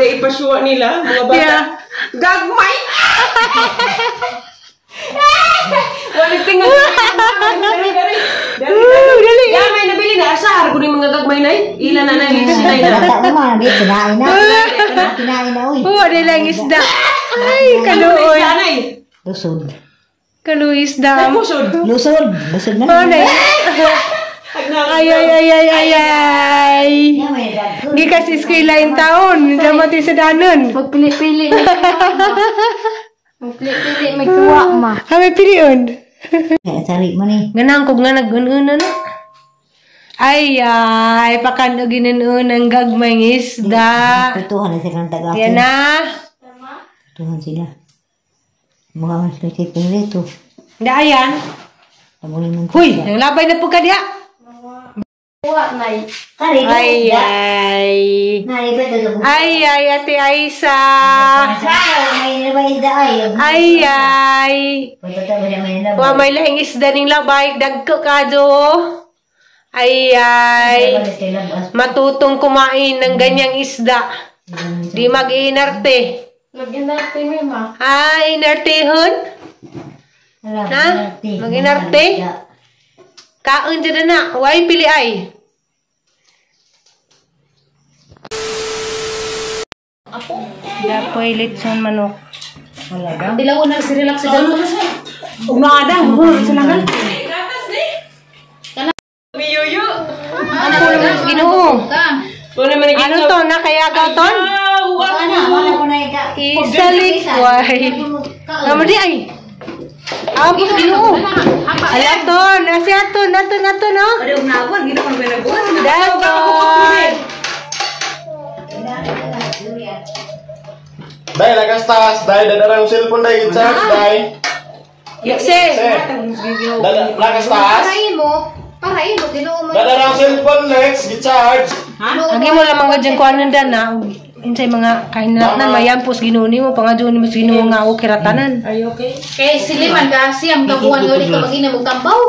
na ipasuwa nila, mga bata. Yeah. Gagmay! Walang tingnan. Dali, dali. Dali, Dali. Gamay na bili na. Asar ko yung mga gagmay na eh. Ila na na. Sinay na. Bata mo man, di kinain na. Kinain na uy. Oo, di lang isda. Ay, kaluoy. Sanay. Lusod. Kaluoy isda. Pusod. Lusod. Lusod na. Oh, na. Ay, ay, ay, ay, ay, ay. Gikas eskwela in taon. Damati sa danon. Magpili-pili. Magpili-pili, may suwa ma. Ah, may pilion. Sari mo ni. Ganang kog nga nag-un-una na. Ay, ay, pakan og ginun ang gagmay ng isda. Tutuhan na silang taga. Yan na. Tutuhan sila. Mukha man sila sipong dito. Daayan. Huy, nanglabay na po ka diha. Suwa na. Kari, Ay, ay. Ay, ay, Ate Aisa. Ay, ay. Wa may lahing isda ning labay. Dagko ka do. Ay, ay. Matutong kumain ng ganyang isda. Di mag-inarte. Mag-inarte mi ma. Ah, inartehon? Na? Mag-inarte? Kaon dyan na. Way pili ay. Apo. Dapoy litson manok. Dilaw na si relax sa dalo. Ugnaada, silangan. Miyuyo. Ano Ginoo? Ano to na kaya ton? Isalit way. Ngamo di ay. Apos Ginoo. Ay aton, asi aton, aton aton no. Daton. Dai lakas tas, dai dadarang cellphone dai charge dai. Ikse. Dada lakas tas. Para imo Ginoo mo. Dadarang cellphone next gi-charge. Agi mo lamang ka dyan kuanan dan na. Insay mga kahinatnan mayampos Ginoo nimo pangadyo nimo sa Ginoo nga o kiratanan. Are you okay? Kay siliman ka siyam ka buwan uli ka mag-ina mo kambaw.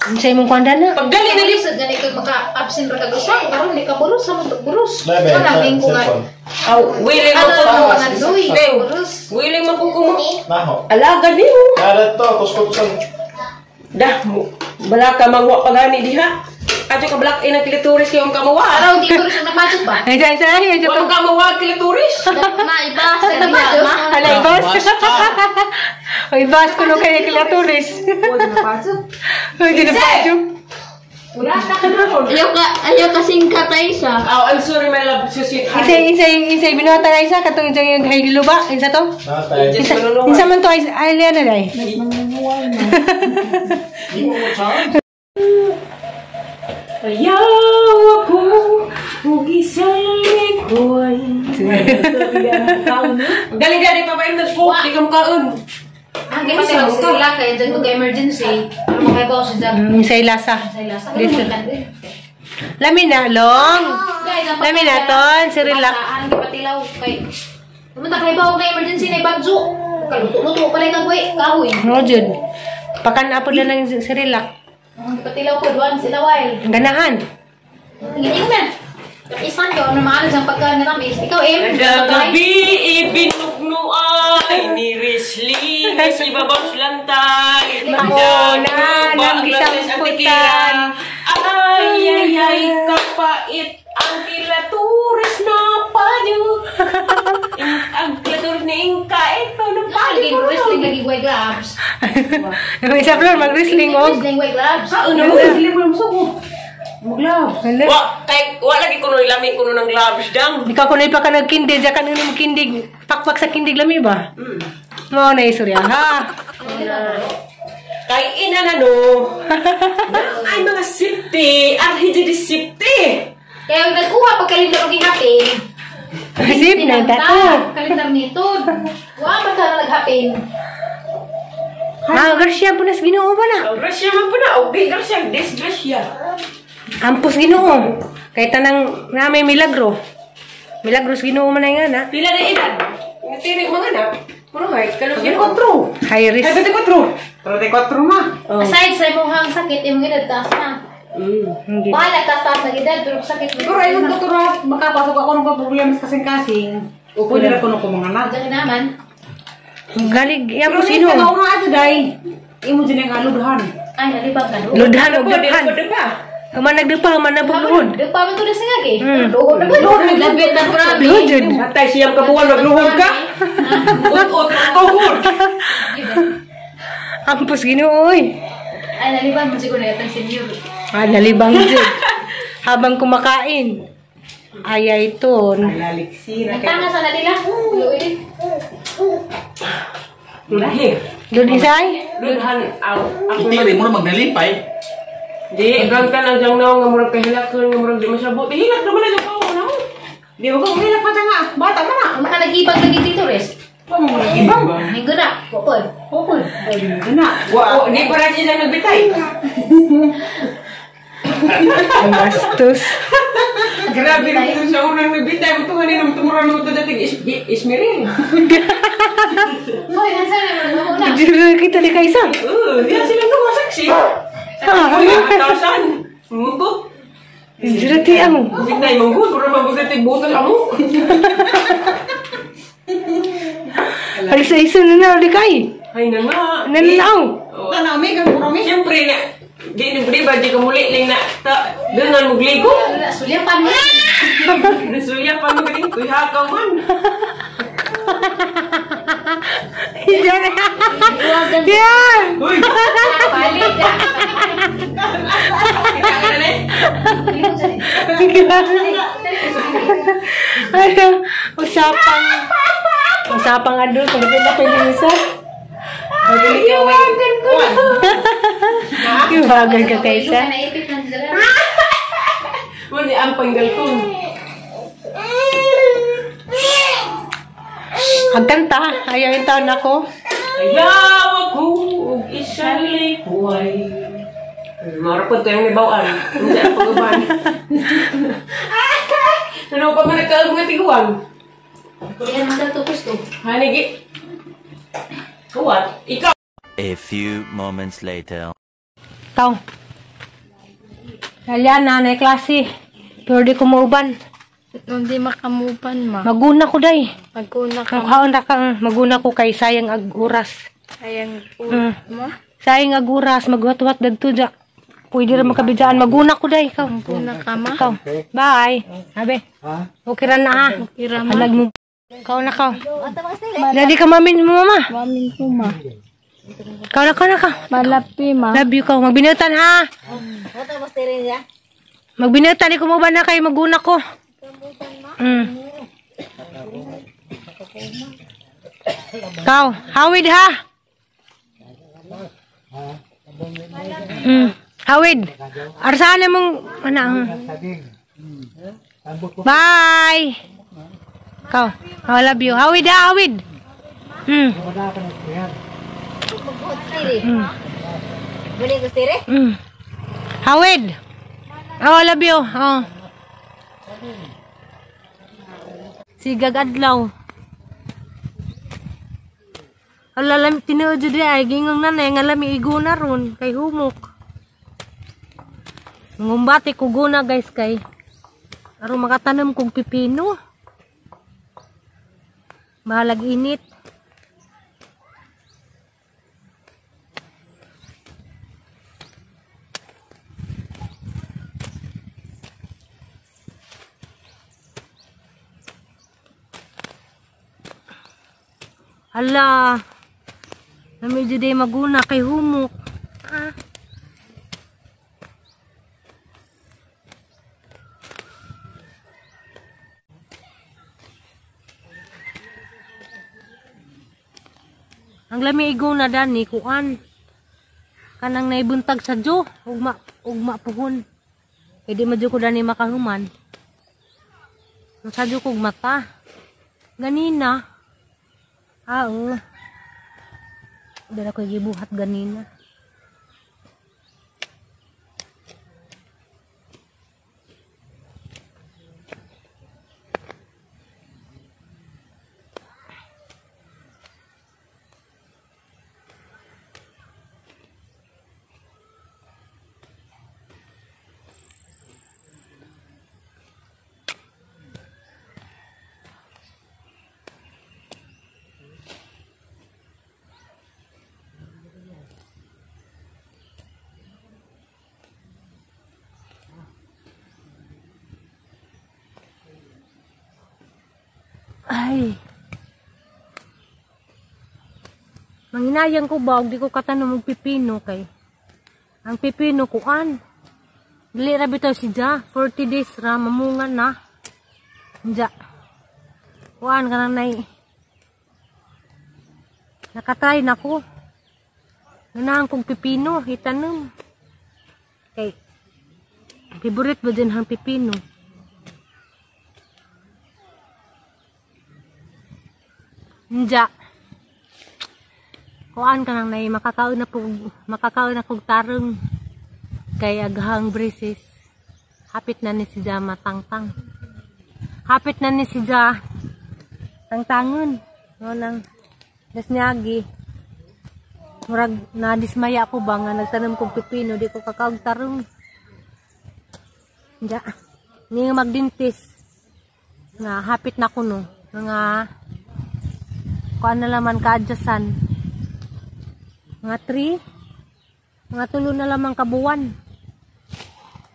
Insay mong kuan dan na. Pagdali na Dali sa gani kay maka absent ra kag usa karon di ka buros sa mo buros. Bebe, Wala ging ko nga. cellphone. Aw, willing mo Ano ko mo nga doy? Buros. Willing mo ko kumo. Naho. Alaga niyo. Dada to kuskutusan. Dah, bala ka mangwa pagani diha. Adyo ka black in ang klitoris kay ang kamawa. Araw di buros ang napasok ba? Ay, ay, ay, ay, Wa ka mawa klitoris. Na iba sa napasok. Alay, bas. Oy, bas ko no kay klitoris. Oy, di napasok. Ayaw kasing katay siya. Aw, I'm sorry my love, so sweet. Insay, insay, insay binuhatan na isa katong insay yung kay luba, insa to? Natay. Insa, insa man to ay ay na day. Ayaw ako ug isalikoy. Dali dali pa pa po, di ka mukaon. Ang gani sa sila kay dyan ko kay emergency. Pero makaibaw si Jab. Insay lasa. Sa lasa. Lami na long. Lami na ton, si relax. Ang gipatilaw kay Pumunta kay bawo kay emergency na ibagyo. Kaluto-luto pa lang kahoy, kahoy. No jud. Pakan apo na ng si relax. Ang gipatilaw ko duan sila wild. Ganahan. Ngini na. Isan ko ano maalas ang pagkain na tamis. Ikaw em. Gabi ibinugnuay ni Risley na si Babang Lantay. Mauna ng gisamputan. Ay, ay, ay, kapait ang kilatures na padyo. Ang kilatures na ingkait pa ng Lagi padyo. wrestling lagi way gloves. Isa floor mag wrestling og. Wrestling way gloves. Ano mo, sila mo suko. Mag-gloves. Hala. Wa, kay, wa lagi kuno lami kuno ng gloves dang. Ikaw kuno pa ka nagkindig, ja ka nung kindig, pakpak sa kindig lami ba? Mao na istorya ha. Kay ina na no. Ay mga safety, arhi di safety. Kaya nagkuha pag kalendar og gihapin. Sip na ta. Kalendar nito. Wa man ka na naghapin. Ah, Garcia po nas Ginoo ba na? Oh, grasya man po na. Oh, di grasya, disgrasya. Ampos Ginoo. Kay tanang na may milagro. Milagros Ginoo man ay nga na. Pila na edad? Natinig mga anak. Puno hay, kalog 24. High risk. Ay, 24. 34 na. Oh. Aside sa imong sakit, imong edad taas na. Hindi. Bahala taas-taas na edad pero sakit mo. Pero ayun ko tura makapasok ako ng problema sa kasing-kasing. O pwede na ko nung kumanganak. Diyan naman. Galig, yan Pero po sino. sa kauna aja day. Imo dyan ang aludhan. Ay, nalibang ka. Ludhan og dughan. Human nagdupa, human nabugluhod. Di pa man to na singag eh. Luhod na ba? Luhod na grabe. Luhod jud. Atay siyam ka buwan magluhod ka. Ut-ut tuhod. Ampos Ginoo oy. Ay, nalibang mo siguro na yatang senior. Ah, nalibang jud. Habang kumakain. Ay, ay ito. Laliksira. Nagtanga sa nalila. Luhod. Ludhi. Lud isay? Ludhan aw. Ako Hindi rin mo na magnalipay. Di gang ka lang diyang naong nga murag kahilakon nga murag di masabot. Hilak naman na ko na. Di ba ko hilak pa nga. Bata man na. Maka nag-ibang lagi dito res. Pa mo nag-ibang. Linggo na. Pupod. Pupod. Linggo na. Wa di pa ra sila nagbitay. Bastos. Grabe rin sa unang nagbitay mo tungan ni tumura mo to dating ismirin. Hoy, nasa na mo na. Kita ni kaisa. Oo, diya sila nuwa saksi. Tasan. Muto. Jurati ang. Bitay manggod, mura mabugat butol amo. Alis sa isa na na uli kay. Ay na nga. Nananaw. Tanaw mi kang kurami. Siyempre na di di ba di ka muli ling na ta doon mugligo. Sulyapan mo. Nasulyapan mo galing kuy hakaw man. Yan. Uy. Balik. Kita ka na eh. Ano, usapang adult, pagdating na kayo ng isa. Iwagan ko. Iwagan ka kaysa. Naipit ng dala. Muni ang panggal ko. Agkanta, ayaw yung taon ako. Ayaw ako og isalikuay. Marapod ko yung nibawaan. Hindi ako pag-uban. Ano pa man nagkaag mga tiguan? Yan man to gusto. Hanigi. Kuwat. Ikaw. A few moments later. Tao. Lalian na, klase. Pero di ko mauban. Hindi makamupan, ma. Maguna ko, day. Maguna ka. Kaon ra ka. Maguna ko kay sayang ag oras. Sayang ma? Sayang ag oras. Magwat-wat dadto ja. Pwede ra makabidaan. Maguna ko, day. Ikaw. Maguna ka, ma. Ikaw. Bye. Sabi. Okay ra na, ha? Okay ra, ma. Halag mo. Ikaw na, ikaw. Dali ka mamin mo, mama. Mamin ko, ma. Ikaw na, ikaw na, ikaw. Malapi, ma. Love you, ikaw. Magbinutan, ha? Magbinutan. Ikaw mo ba na kayo maguna ko? Ikaw. Hawid, ha? Hawid. Arsahan na mong... Ano? Bye! Ikaw. I love you. Hawid, ha? Hawid. Hawid. Oh, I love you. Oh. Sigag adlaw. Alalam tinuod jud ay gingong nanay nga lami iguna ron kay humok. Ngumbati ko guna guys kay aron makatanom kog pipino. Bahalag init. Hala. Na medyo day maguna kay humok. Ah. Ang lami iguna dani kuan. Kanang naibuntag sa jo, ugma puhon. Kay di madyo ko dani makahuman. Ang sadyo kog mata. Ganina. Ah, oo. Dala ko gibuhat ganina. Ay. Manginayang ko ba og di ko katanom og pipino kay ang pipino kuan. Dili ra bitaw si Ja, 40 days ra mamunga na. Ja. Kuan kanang nay. Nakatry na ko. Ganahan kong pipino, itanom. Kay favorite ba din ang pipino? Nja. Kuan ka nang nay makakaon na po, makakaon na kog tarong kay aghang braces. Hapit na ni si Ja matangtang. Hapit na ni si Ja tangtangon. No nang dasnyagi. Murag nadismaya ko ba nga nagtanom kog pipino, di ko kakaog tarong. Nja. Ni nga magdintis. Nga hapit na kuno. Nga kuan na laman ka-adjustan. Mga 3, mga tulo na lamang kabuwan.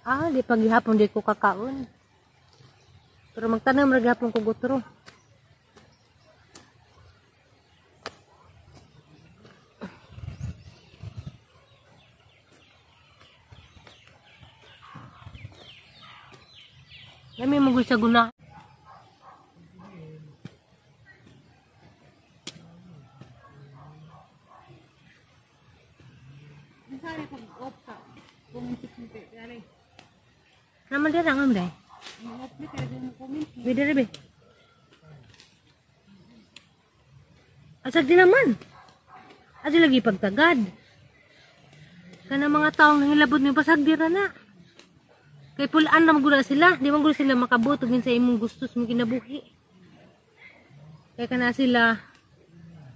Ah, di paghihapon di ko kakaon. Pero magtanom ra gihapon ko gutro. Lami mo sa guna. Naman din ang amday. Bida be. Asag din naman. Asa lagi pagtagad. Kana mga taong nangilabot ni pasag dira na. Kay pulaan na magula sila, di man gulo sila makabot ug sa imong gusto sa imong kinabuhi. Kay kana sila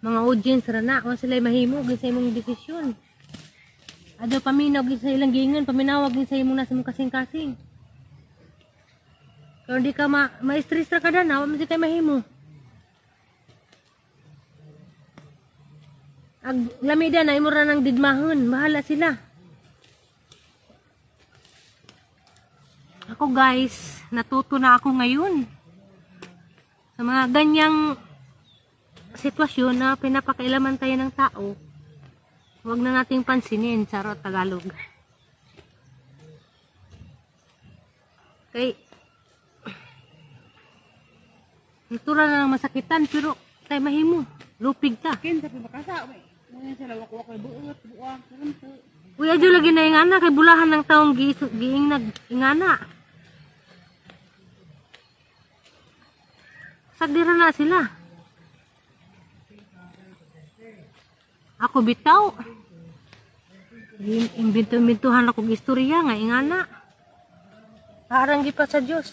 mga audience ra na, wa sila mahimo ug sa imong desisyon. Adto paminaw gid sa ilang giingon, paminawag gid sa imong nasa imong kasing-kasing. Kung di ka ma-stress ra ka na, wa man kay mahimo. Ag lamida na imo ra nang didmahon, bahala sila. Ako guys, natuto na ako ngayon sa mga ganyang sitwasyon na pinapakailaman tayo ng tao. Huwag na nating pansinin, charot Tagalog. Kay natural na lang masakitan pero tayo mahimo, lupig ta. Uy, adyo lagi na ingana kay bulahan ng taong giing nag ingana. Sagdira na sila. Ako bitaw. Imbento-imbintuhan ako istorya nga ingana. Aarang gipa sa Dios.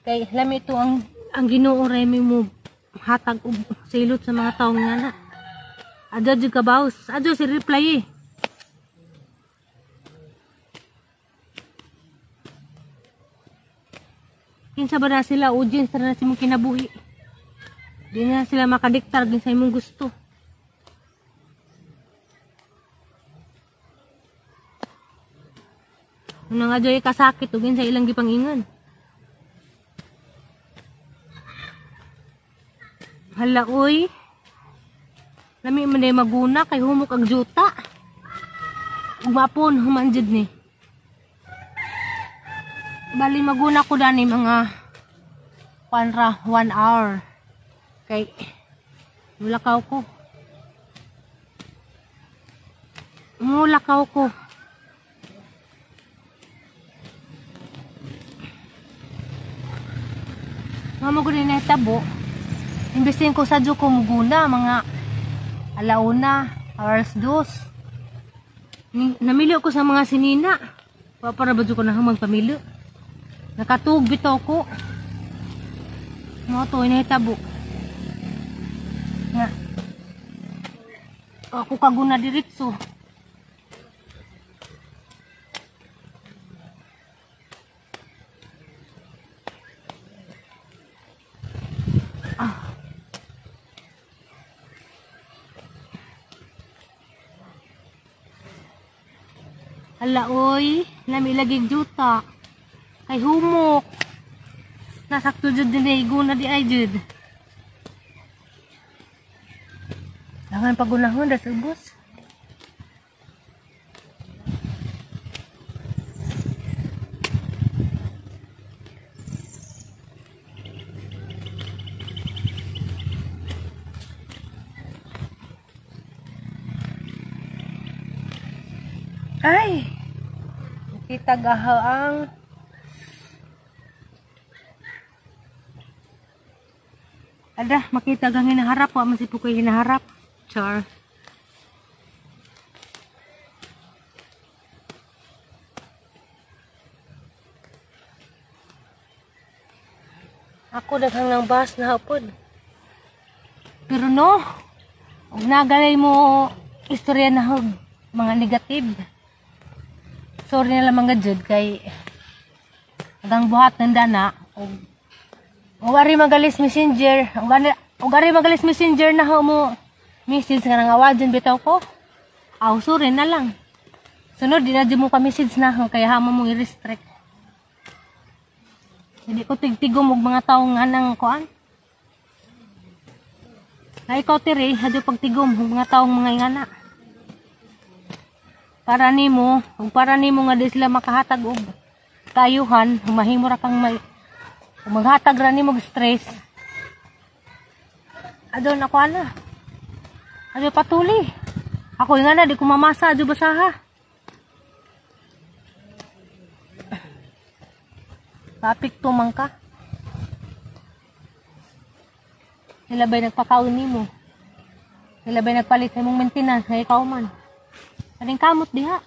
Kay lami ito ang Ginoo remi mo hatag og silot sa mga taong ingana. Adyo jud ka baos. Adyo si reply eh. Kinsa ba na sila audience na sa imong kinabuhi. Di na sila makadiktar sa imong gusto. Una nga joy kasakit ug sa ilang gipangingon. Hala oy. Lami man day maguna kay humok ang juta. Ugmapon human jud ni. Bali maguna ko dani mga 1 hour. Kay mulakaw ko. Mulakaw ko. Mama ko din nahitabo. Imbestin ko sa ko muguna mga alauna, hours dos. Namili ko sa mga sinina. Para ba ko na humang pamilyo. Nakatug bitaw ko. Mga to nahitabo. Nga. Ako kaguna diretso. Hala oy, lami lagi juta. Kay humok. Nasakto jud din ay guna di ay jud. Dangan pagunahon das ubos. Ay, kita gahaw ang ada makita gang hinaharap wa man si Pukoy hinaharap. Char. Ako daghang ng bus na hapon. Pero no, og nagalay mo istorya na hog mga negative. Sorry na lang mga jud kay agang buhat ng dana og ari magalis messenger, og ari magalis messenger na ho mo message nga nangawadyon bitaw ko. Aw, sorry na lang. Sunod di na jud mo ka message na ho kaya hamo mo i-restrict. Hindi ko tigtigom og mga tawo nga nang kuan. Na ikaw tiri hadyo pagtigom og mga tawo mga ingana. Para nimo, ug para nimo nga di sila makahatag og kayuhan, humahimo ra kang may maghatag ra nimo og stress. Adon ako ana. Adyo patuli. Ako nga na di ko mamasa adyo basaha. Papikto man ka. Sila ba'y nagpakaon nimo? Sila ba'y nagpalit sa imong maintenance nga ikaw man? Kaning kamot diha.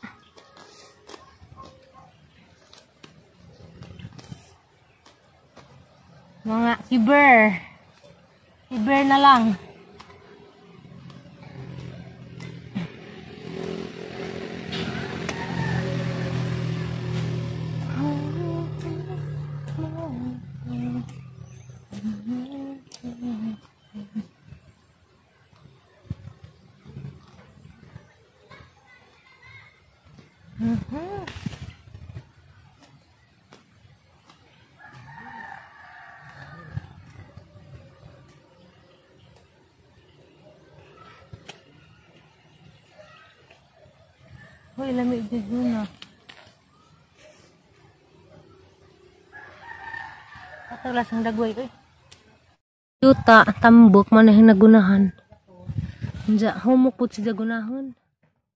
Mga kiber. Kiber na lang. Hoy, lami jud na. Katulas ang dagway oy. Yuta tambok man ang nagunahan. Unja humok pud si jagunahon.